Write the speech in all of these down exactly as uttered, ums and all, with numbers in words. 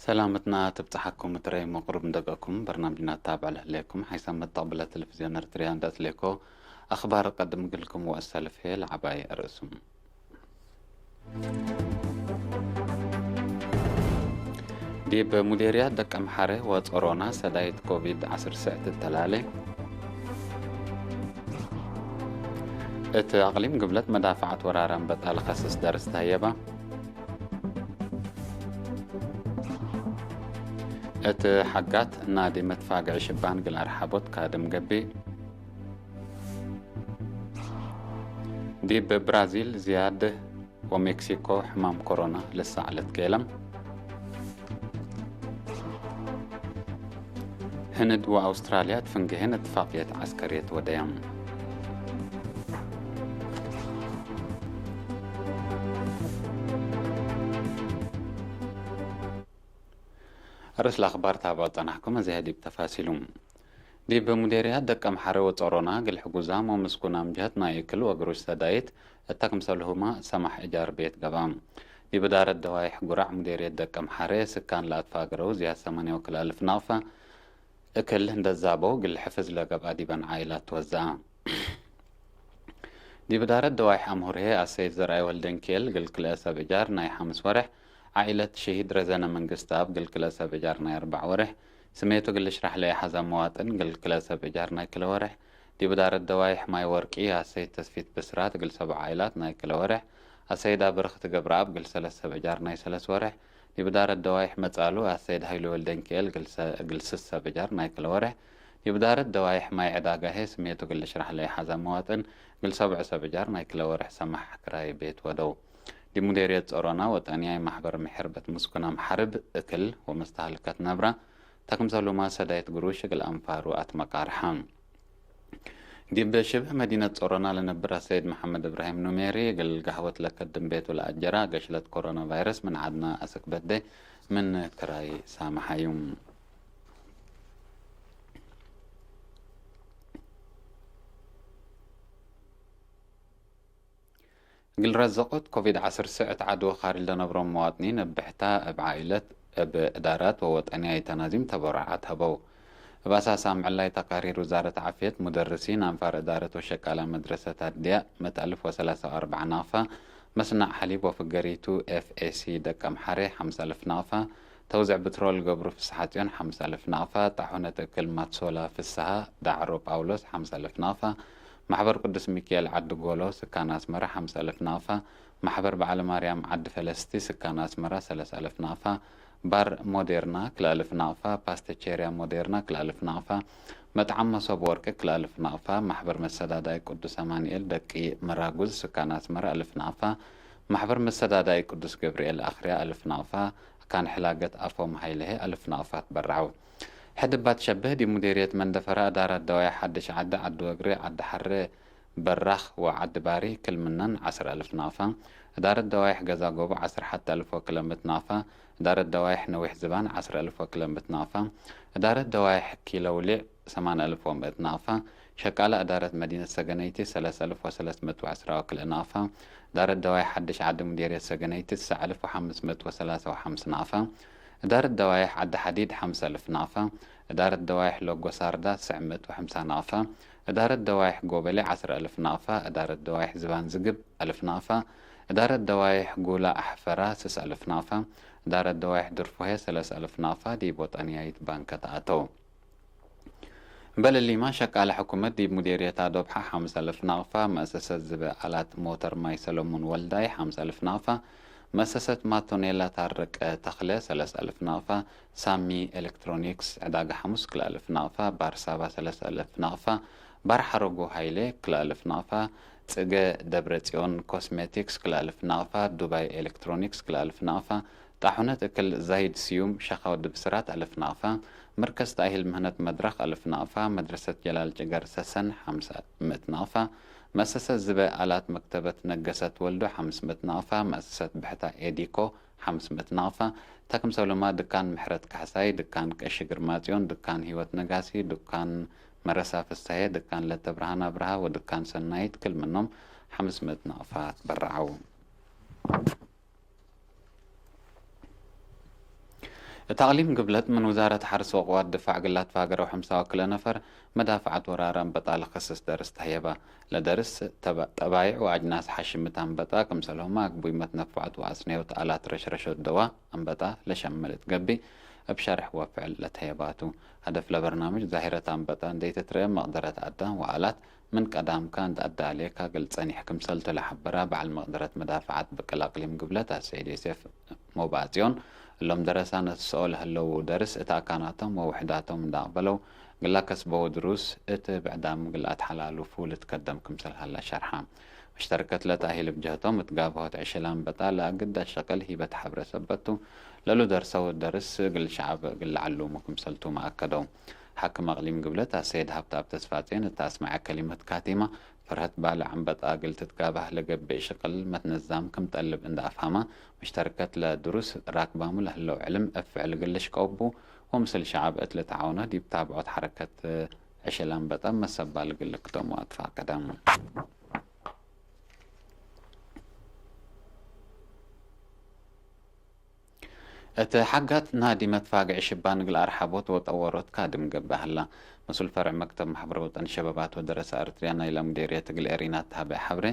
ሰላምትና ትብጽሐኩም እትረይ መቅሩብ እንደገኩም በርናምጅና ታብዕ ለህሌኩም ሓይሳም መተቅብለ ቴሌቪዝዮን ኤርትርያ እንደ እትሌኮ አኽባር ቀድም ግልኩም ወእሰልፍ ህዬ ለዐባይ ርእሱም። ዲብ ሙዴርያት ደቀምሐረ ወጾሮና ሰዳይት ኮቪድ ዐስር ስዕት ተላሌ። እት አቅሊም ግብለት መዳፍዐት ወራር አንበጣ ለከስስ ደርስ ተህየባ። እት ሐጋት ናዲ መትፋግዒ ሽባን እግል አርሐቦት ካድም ገብእ። ዲብ ብራዚል ዝያድ ወሜክሲኮ ሕማም ኮሮና ልሳዕ ለትኬለም። ህንድ ወአውስትራልያ እት ፍንጌህን እትፋቅየት ዐስከርየት ወደያም። አርእስ ለአኽባር ታብዖ ጸናሕኩም፣ አዜ ዲብ ተፋሲሉ። ዲብ ሙዴርያት ደቀምሐረ ወጾሮና እግል ሕጉዛም ወምስኩናም ጀህት ናይ እክል ወግሩሽ ሰዳይት እተ ክምሰልሁመ ሰማሕ እጃር ቤት ገብአ። ዲብ እዳረት ደዋይሕ ጉራዕ ሙዴርየት ደቀምሐረ ስካን ለአትፋገረው ዝያድ ሰማንያ ወክልኤ አልፍ ናቅፈ እክል እንደ ዛበው እግል ሕፍዝ ለገብአ ዲበን ዓኢላት ትወዘአ። ዲብ እዳረት ደዋይሕ አምሁርሄ አሰይድ ዘርአይ ወልደንኬል እግል ክልኤ ሰብ እጃር ናይ ሐምስ ወርሕ፣ ዓኢለት ሸሂድ ረዘነ መንግስተአብ እግል ክልኤ ሰብ እጃር ናይ አርበዕ ወርሕ፣ ስሜቱ እግል ልሽራሕ ለኢሐዘ መዋጥን እግል ክልኤ ሰብ እጃር ናይ ክልኤ ወርሕ፣ ዲብ እዳረት ደዋይሕ ማይ ወርቂ አሰይድ ተስፊት ብስራት እግል ሰብዑ ዓኢላት ናይ ክልኤ ወርሕ፣ አሰይድ አብርክት ገብረአብ እግል ሰለስ ሰብ እጃር ናይ ሰለስ ወርሕ፣ ዲብ እዳረት ደዋይሕ መጻሉ አሰይድ ሀይሉ ወልደንኪኤል እግል ሰ-፣ እግል ስስ ሰብ እጃር ናይ ክልኤ ወርሕ፣ ዲብ እዳረት ደዋይሕ ማይ ዕዳጋ ህዬ ስሜቱ እግል ልሽራሕ ለኢሐዘ መዋጥን እግል ሰብዑ ሰብ እጃር ናይ ክልኤ ወርሕ ሰማሕ ክራይ ቤት ወደው። ዲብ ሙዴርየት ጾሮና ወጠንያይ ማሕበር ምሕርበት ምስኩናም ሐርብ እክል ወመስተህልከት ነብረ ተክምሰሉማ ሰዳይት ግሩሽ እግል አንፋሩ አትመቃርሐ። ዲብ ሽብህ መዲነት ጾሮና ለነብር አሰይድ መሐመድ እብራሂም ኑሜሪ እግል ገህወት ለከድም ቤቱ ለአጀራ ገሽለት ኮሮና ቫይረስ ምን ዐድና አስክ በዴ ምን ክራይ ሳመሐዩ። እግል ረዘቆት ኮቪድ ዐስር ስዕት ዐድ ወካሪ ለነብሮም መዋጥኒን እብ ብሕታ እብ ዓኢለት እብ እዳራት ወወጠንያይ ተናዚም ተበሩዓት ሀበው። እብ አሳስ አምዕላይ ተቃሪር ውዛረት ዓፍየት፣ ሙደርሲን፣ አንፋር እዳረት ወሸቃላ መድረሰት አድያእ፣ ምእት አልፍ ወሰላሳ ወአርበዕ ናቅፋ፣ መስናዕ ሐሊብ ወፍገሪቱ ኤፍ ኤ ሲ ደቀምሐሬ ሐምስ አልፍ ናቅፋ፣ ተውዝዕ ብትሮል ገብሩ ፍስሐጽዮን ሐምስ አልፍ ናቅፋ፣ ጣሑነት እክል ማትሶላ ፍስሐ ዳዕሮ ጳውሎስ ሐምስ አልፍ ናቅፋ፣ ማሕበር ቅዱስ ሚካኤል ዐዲ ጎሎ ስካን አስመረ ሐምስ አልፍ ናቅፋ፣ ማሕበር በዓለ ማርያም ዐዲ ፈለስቲ ስካን አስመረ ሰለስ አልፍ ናቅፋ፣ ባር ሞዴርና ክልኤ አልፍ ናቅፋ፣ ፓስቴቼርያ ሞዴርና ክልኤ አልፍ ናቅፋ፣ መጥዓም መሶብ ወርቅ ክልኤ አልፍ ናቅፋ፣ ማሕበር መሰዳዳኢ ቅዱስ አማኑኤል ደቂ መራጉዝ ስካን አስመረ አልፍ ናቅፋ፣ ማሕበር መሰዳዳኢ ቅዱስ ገብርኤል አክርያ አልፍ ናቅፋ፣ አካን ሕላገት አፎም ሀይለሄ አልፍ ናቅፋ ትበረዐው። ሕድ እባ ትሸብህ፣ ዲብ ሙዴርየት መንደፈራ እዳራት ደዋይሕ ሐድሽ ዐዲ፣ ዐዲ ወግሪ፣ ዐዲ ሐሬ፣ በራኽ ወዐዲ ባሪ ክል ምነን ዐስር አልፍ ናቅፋ፣ እዳረት ደዋይሕ ገዛ ጎቦ ዐስር ሐተ አልፍ ወክለ ምእት ናቅፋ፣ እዳረት ደዋይሕ ነዊሕ ዝባን ዐስር አልፍ ወክለ ምእት ናቅፋ፣ እዳረት ደዋይሕ ኪለ ውሌዕ ሰማን አልፍ ወምእት ናቅፋ፣ ሸቃለ እዳረት መዲነት ሰገነይቲ ሰለስ አልፍ ወሰለስ ምእት ወዐስራ ወክልኤ ናቅፋ፣ እዳረት ደዋይሕ ሐድሽ ዐዲ ሙዴርየት ሰገነይቲ ትስዕ አልፍ ወሐምስ ምእት ወሰላሳ ወሐምስ ናቅፋ፣ እዳረት ደዋይሕ ዐዲ ሐዲድ ሐምስ አልፍ ናቅፋ፣ እዳረት ደዋይሕ ሎጎ ሳርዳ ትስዕ ምእት ወሐምሳ ናቅፋ፣ እዳረት ደዋይሕ ጎበሌ ዐስር አልፍ ናቅፋ፣ እዳረት ደዋይሕ ዝባን ዝግብ አልፍ ናቅፋ፣ እዳረት ደዋይሕ ጉላ አሕፈራ ስስ አልፍ ናቅፋ፣ እዳረት ደዋይሕ ድርፎሄ ሰለስ አልፍ ናቅፋ ዲብ ወጠንያይት ባንከ ተአተው። እምበል እሊማ፣ ሸቃለ ሕኩመት ዲብ ሙዴርየት አዶብሐ ሐምስ አልፍ ናቅፋ፣ መአሰሰት ዝበ አላት ሞተር ማይ ሰለሙን ወልዳይ ሐምስ አልፍ ናቅፋ፣ መአሰሰት ማቶኔላ ታርቅ ተክለ ሰለስ አልፍ ናቅፋ፣ ሳሚ ኤሌክትሮኒክስ ዕዳጋ ሐሙስ ክልኤ አልፍ ናቅፋ፣ ባር ሳባ ሰለስ አልፍ ናቅፋ፣ ባር ሐረጎ ሀይሌ ክልኤ አልፍ ናቅፋ፣ ጽገ ደብረጽዮን ኮስሜቲክስ ክልኤ አልፍ ናቅፋ፣ ዱባይ ኤሌክትሮኒክስ ክልኤ አልፍ ናቅፋ፣ ጣሑነት እክል ዛይድ ስዩም ሸኻው ድብስራት አልፍ ናቅፋ፣ መርከዝ ተእሂል ምህነት መድረኽ አልፍ ናቅፋ፣ መድረሰት ጀላል ጭገር ሰሰን ሐምሳ ምእት ናቅፋ፣ መአሰሰት ዝበ አላት መክተበት ነገሰት ወልዱ ሐምስ ምእት ናቅፋ፣ መአሰሰት ብሕታ ኤዲኮ ሐምስ ምእት ናቅፋ፣ ተክምሰሉማ ድካን ምሕረት ካሕሳይ፣ ድካን ቀሺ ግርማጽዮን፣ ድካን ህይወት ነጋሲ፣ ድካን መረሳ ፍሰሄ፣ ድካን ለተብርሃን አብርሃ ወድካን ሰናይት ክል ምኖም ሐምስ ምእት ናቅፋ ትበረዐው። እት አቅሊም ግብለት ምን ውዛረት ሐርስ ወቅዋት ድፋዕ ግላ ትፋገረው ሐምሳ ወክለ ነፈር መዳፍዐት ወራር አንበጣ ለከስስ ደርስ ተህየበ። ለደርስ ተበ-፣ ጠባይዕ ወአጅናስ ሐሽምት አንበጣ፣ ክምሰልሁመ አግቡይ መትነፈዐት ወአስነዮት አላት ረሽረሾት ደዋ አንበጣ ለሸምል እት ገብእ እብ ሸርሕ ወፍዕል ለተህየባቱ። ሀደፍ ለበርናምጅ ዛሂረት አንበጣ እንዴ ትትረኤ መቅደረት አዳም ወአላት ምን ቀዳምካ እንዴ አዳሌካ እግል ጸኒሕ ክምሰልቱ ለሐበራ በዐል መቅደረት መዳፍዐት ብቅል አቅሊም ግብለት አሰይድ ዮሴፍ ሞባጽዮን፣ እሎም ደረሳ ነስኦ ለህለው ደርስ እት አካናቶም ወውሕዳቶም እንዴ አቅበለው፣ ግላ ከስበው ድሩስ እት ብዕዳም ግላ አትሐላሉፉ ልትከደም ክምሰል ሀለ ሸርሐ። መሽተርከት ለተአሂል እብ ጀህቶም እት ጋብሆት ዕሽል አንበጣ ለአግደ ሸቅል ሂበት ሐብረ ሰበት ቱ፣ ለሉ ደርሰው ደርስ እግል ሸዐብ እግል ለዐሉሙ ክምሰልቱመ አከደው። ሓክም አቅሊም ግብለት አሰይድ ሀብተአብ ተስፋጼን እት አስመዐ ከሊመት ካቲመ፣ ፈርሀት ባልዕ አንበጣ እግል ትትጋባህ ለገብእ ሽቅል መትነዛም ክም ጠልብ እንዴ አፍሀመ፣ መሽተርከት ለድሩስ ራክባሙ ለህለው ዕልም እብ ፍዕል እግል ልሽቀው ቡ፣ ወምስል ሸዐብ እት ልትዓወኖ ዲብ ታብዖት ሐረከት ዕሽል አንበጣ መሰባል እግል ልክደሙ አትፋቀደ። እት ሐጋት ናዲ መትፋግዒ ሽባን እግል አርሐቦት ወጠወሮት ካድም ገብእ ሀላ። መስኡል ፈርዕ መክተብ ማሕበረ ወጠን ሸባባት ወደረሰ አርትርያ ናይለ ሙዴርየት እግል ኤሪና ተሀበ ሐብሬ፣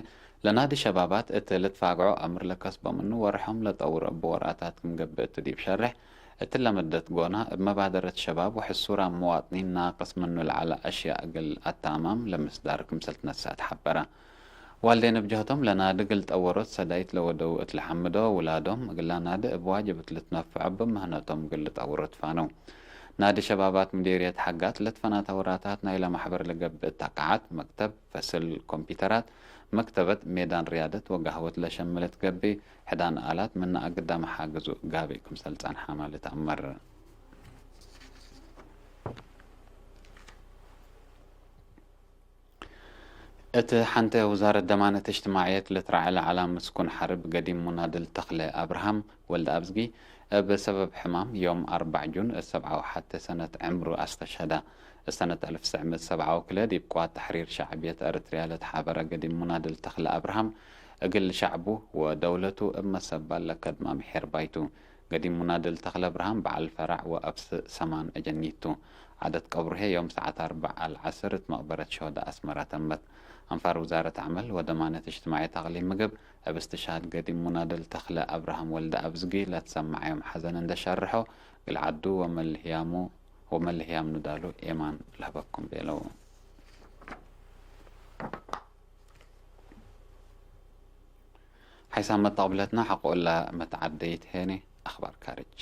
ለናዲ ሸባባት እት ልትፋግዖ አምር ለከስቦ ምኑ ወርሖም ለጠውር እቡ ወራታት ክም ገብእ እቱ ዲብ ሸሬሕ፣ እትለ መደት ጎና እብ መባደረት ሸባብ ወሕሱራም መዋጥኒን ናቅስ ምኑ ለዐለ አሽያእ እግል አታማም ለምስዳር ክምሰል ትነሰአት ሐበረ። ዋልዴን እብ ጀህቶም ለናዲ እግል ጠወሮት ሰዳይት ለወደው እት ለሐምዶ፣ ውላዶም እግላ ናዲ እብ ዋጅብ እት ልትነፈዖ እብ ምህነቶም እግል ልጠውሮ ትፋነው። ናዲ ሸባባት ሙዴርየት ሐጋት ለትፈናተ ወራታት ናይለ ማሕበር ለገብእ ተቃዓት፣ መክተብ፣ ፈስል ኮምፒተራት፣ መክተበት፣ ሜዳን ርያደት ወጋህወት ለሸምል እት ገብእ፣ ሕዳን አላት ምነ አግደ መሓግዙ ጋብእ ክምሰል ጸንሐመ ልትአመር። እት ሐንተ ውዛረት ደማነት እጅትማዕየት ልትረዐ ለዐለ ምስኩን ሐርብ ገዲም ሙናድል ተክለ አብርሃም ወልደአብዝጊ፣ እብ ሰበብ ሕማም ዮም አርበዕ ጁን እት ሰብዓ ወሐቴ ሰነት ዕምሩ አስተሸሀደ። እት ሰነት አልፍ ትሰዕ ምእት ሰብዓ ወክልኤ ዲብ ቅዋት ተሕሪር ሸዕብየት ኤረትርያ ለትሓበረ ገዲም ሙናድል ተክለ አብርሃም፣ እግል ሸዕቡ ወደውለቱ እብ መሰባል ለከድመ ምሔርባይ ቱ። ገዲም ሙናድል ተክለ አብርሃም በዐል ፈራዕ ወአብስ ሰማን አጀኒት ቱ። ዓደት ቀብሩ ህዬ ዮም ሰዓት አርበዕ አልዐስር እት መቅበረት ሸሆዳ አስመረ ተመት። አንፋር ውዛረት ዐመል ወደማነት እጅትማዕየት አቅሊም ምግብ፣ እብ እስትሽሃድ ገዲም ሙናድል ተክለ አብርሃም ወልደአብዝጊ ለትሰመዐዮም ሐዘን እንዴ ሸርሖ፣ እግል ዐዱ ወመልህያሙ፣ ወመልህያም ንዳሉ ኤማን ለህበኩም ቤለው። ሓይሳም መጣቅብለትና ሐቆ እለ መትዓደይት ሄኔ አኽባር ካርጅ።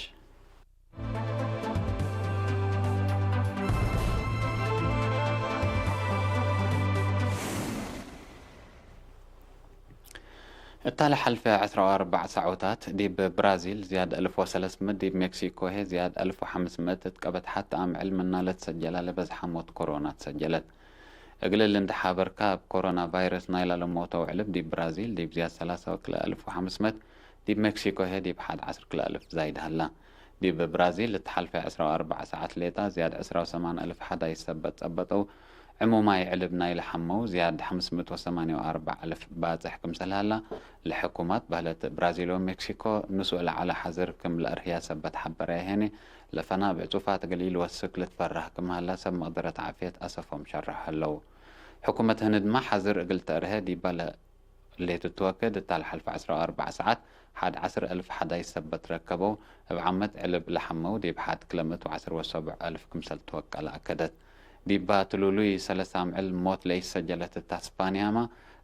እታ ለሐልፈ ዕስራ ወአርበዕ ሳዖታት ዲብ ብራዚል ዝያድ አልፍ ወሰለስ ምእት፣ ዲብ ሜክሲኮ ህዬ ዝያድ አልፍ ወሐምስ ምእት እት ቀበት ሐቲ አምዕል ምና ለትሰጀላ ለበዝሐ ሞት ኮሮና ትሰጀለት። እግል እሊ እንዴ ሐበርካ፣ እብ ኮሮና ቫይረስ ናይላ ለሞተው ዕልብ ዲብ ብራዚል ዲብ ዝያድ ሰላሳ ወክልኤ አልፍ ወሐምስ ምእት፣ ዲብ ሜክሲኮ ህዬ ዲብ ሐድ ዐስር ክልኤ አልፍ ዛይድ ሀላ። ዲብ ብራዚል እት ሐልፈ ዕስራ ወአርበዕ ሳዐት ሌጣ ዝያድ ዕስራ ወሰማን አልፍ ሐዳይስ ሰበት ጸበጠው። ዕሙማይ ዕልብ ናይለ ሐመው ዝያድ ሐምስ ምእት ወሰማንየ ወአርበዕ አልፍ ባጽሕ ክምሰል ሀላ፣ ለሕኩማት በህለት ብራዚል ወሜክሲኮ ንሱእ ለዐለ ሐዝር ክም ለአርህያ ሰበት ሐበረ። ሄኔ ለፈናብ ዕጹፋት እግል ኢልወስክ ልትፈራህ ክም ሀላ ሰብ መቅደረት ዓፍየት አሰፎም ሸርሕ ህለው። ሕኩመት ህንድመ ሐዝር እግል ተአርሀ ዲባ ለ-፣ ሌቱ ትወክድ እታ ለሐልፈ ዐስራ ወአርበዕ ሰዓት ሐድ ዐስር አልፍ ሐዳይስ ሰበት ረከበው። እብ ዓመት ዕልብ ለሐመው ዲብ ሐድ ክለ ምእት ወዐስር ወሰቡዕ አልፍ ክምሰል ትወቀለ አከደት። ዲባ ትሉሉይ ሰለስ አምዕል ሞት ለኢሰጀለት እታ ስፓንያመ፣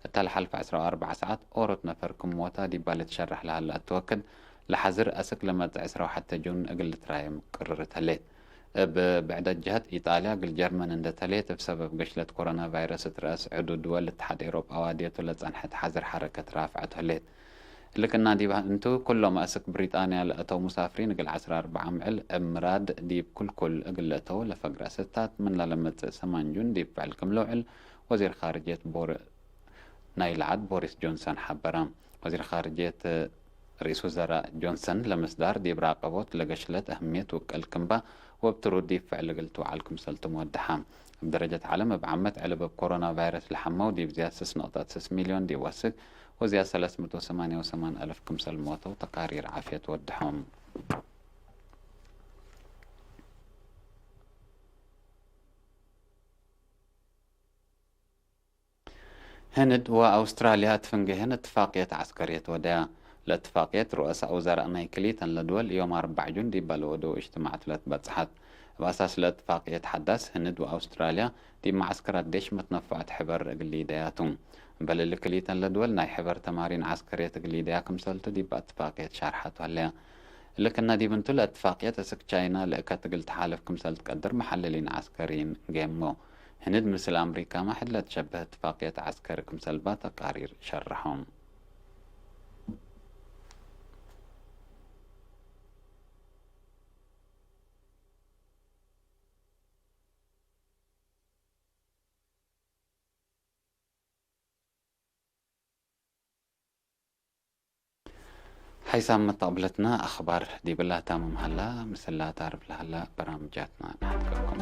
እታ ለሐልፈ ዐስራ ወአርበዕ ሰዓት ኦሮት ነፈር ክም ሞታ ዲባ ልትሸረሕ ለሀላ እት ወክድ፣ ለሐዝር አስክ ለመጽእ ዕስራ ወሐቴ ጁን እግል ልትራየም ቅርርት ህሌት። እብ ብዕደት ጀህት፣ ኢጣልያ እግል ጀርመን እንዴ ተሌት፣ እብ ሰበብ ገሽለት ኮሮና ቫይረስ እት ረአስ ዕዱ ድወል እትሓድ ኤሮጳ ዋድየቱ ለጸንሐት ሐዝር ሐረከት ራፍዐቱ ህሌት። እሊ ክና ዲብ እንቱ፣ ኩሎም አስክ ብሪጣንያ ለአተው ሙሳፍሪን እግል ዐስራ አርበዕ አምዕል እብ ምራድ ዲብ ኩልኩል እግል ልእተው ለፈግረ ስታት፣ ምንላ ለመጽእ ሰማን ጁን ዲብ ፍዕል ክም ልውዕል ወዚር ኻርጅየት ቦር-፣ ናይለ ዐድ ቦሪስ ጆንሰን ሐበረ። ወዚር ኻርጅየት ርኢስ ውዘራእ ጆንሰን ለምስዳር ዲብ ራቀቦት ለገሽለት አህምየት ውቅል ክምባ ወእብ ትሩድ ዲብ ፍዕል እግል ትውዓል ክምሰልቱም ወደሐ። እብ ደረጀት ዐለም እብ ዓመት ዕልብ እብ ኮሮና ቫይረስ ለሐመው ዲብ ዝያድ ስስ ነቅጠት ስስ ሚልዮን ዲብ ወስክ ወዝያድ ሰለስ ምእት ወሰማንየ ወሰማን አልፍ ክምሰል ሞተው ተቃሪር ዓፍየት ወደሐም። ህንድ ወአውስትራልያ እት ፍንጌህን እትፋቅየት ዐስከርየት ወደያ። ለእትፋቅየት ሩአሳ ውዘራእ ናይ ክልኢተን ለድወል ዮም አርበዕ ጁን ዲበ ለወደው እጅትማዕት ለትበጽሐት። እብ አሳስ ለእትፋቅየት ሐዳስ ህንድ ወአውስትራልያ ዲብ መዐስከራት ዴሽ መትነፈዐት ሕበር እግል ሊደያ ቱ። እምበል እሊ ክልኢተን ለድወል ናይ ሕበር ተማሪን ዐስከርየት እግል ሊደያ ክምሰልቱ ዲብ እትፋቅየት ሻርሐቱ ሀለያ። እሊ ክእነ ዲብ እንቱ ለእትፋቅየት እስክ ቻይና ለእከት እግል ተሓልፍ ክምሰል ትቀድር መሐልሊን ዐስከርይን ገሞ። ህንድ ምስል አምሪካመ ሕድ ለትሸበህ እትፋቅየት ዐስከሪ ክምሰልባ ተቃሪር ሸርሖም። ሓይሳም መተቅብለትነ አኽባር ዲብላ ታምም ሀላ፣ ምስላ ታርፍ ለሀላ በራምጃትና ነሐድገኩም።